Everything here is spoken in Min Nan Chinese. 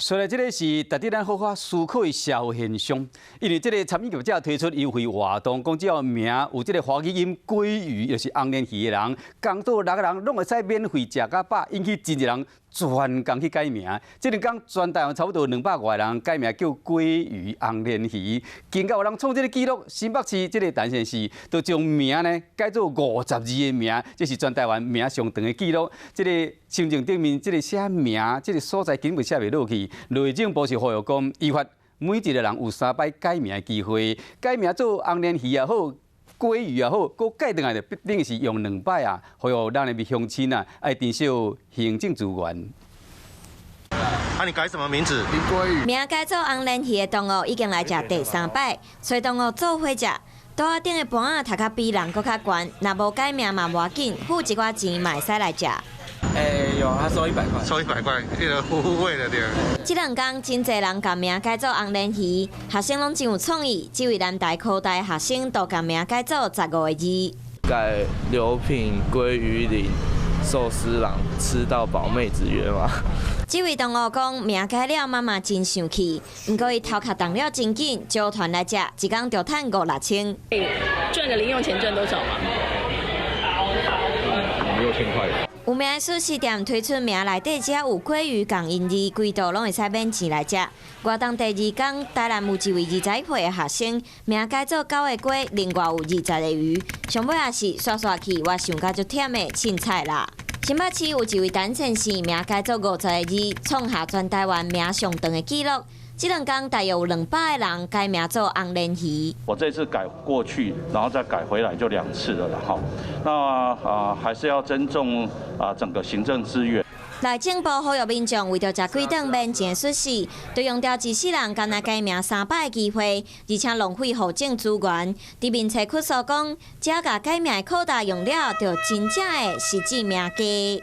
所以這个是值得咱好好思考的社會現象，因為這个餐飲業者推出優惠活動，講只要名有這个華語音鮭魚，就是紅鰱魚的人，港島六个人攏會使免費食甲飽，引起真濟人專工去改名。這兩工全台灣差不多200外人改名叫鮭魚紅鰱魚，更加有人創這个紀錄，新北市這个陳先生都將名呢改做50字的名，這是全台灣名上長的紀錄。這个身份證頂面這个寫名，這个所在根本寫袂落去。內政部是呼籲講，依法每一个人有三擺改名的機會，改名做紅鰱魚也好，鮭魚也好，閣改轉來就必定是用兩擺啊！呼籲咱的鄉親啊，愛珍惜行政資源。啊，你改什麼名字？林鮭魚。名改做紅鰱魚的同學已經來食第三擺，揣同學做伙食。桌仔頂的盤仔頭殼比人閣較懸，若無改名嘛無要緊，付一寡錢嘛會使來食。欸，有，他收100塊。收一百塊，一個付費的對。這兩工真濟人共名改做紅鰱魚，學生攏真有創意。這位南台科大學生都共名改做15個字。改劉品鮭魚林壽司郎，吃到飽妹子約嗎？這位同學講名改了，媽媽真生氣。毋過伊頭殼動了真緊，招團來食，一工就趁五六千。賺個零用錢賺多少嗎？ 6000塊。有名的壽司店推出名內底只要有鮭魚仝音字，規桌攏會使免錢來食。活動第二工，台南有一位21歲的學生，名改做九个鮭，另外有20個魚。上尾也是刷刷去，我想甲足忝的凊彩啦。新北市有一位陳先生，名改做50個字，創下全台灣名上長的紀錄。這兩工大約有200個人改名做紅鰱魚。我這次改過去，然後再改回來就兩次了啦。哈，那啊還是要尊重啊整個行政資源。內政部呼籲民眾為著食幾頓免錢的壽司，就用掉一世人干焦改名三擺的機會，而且浪費戶政資源。佇面冊哭訴講，這共改名的扣打用了，就真正的實質名價。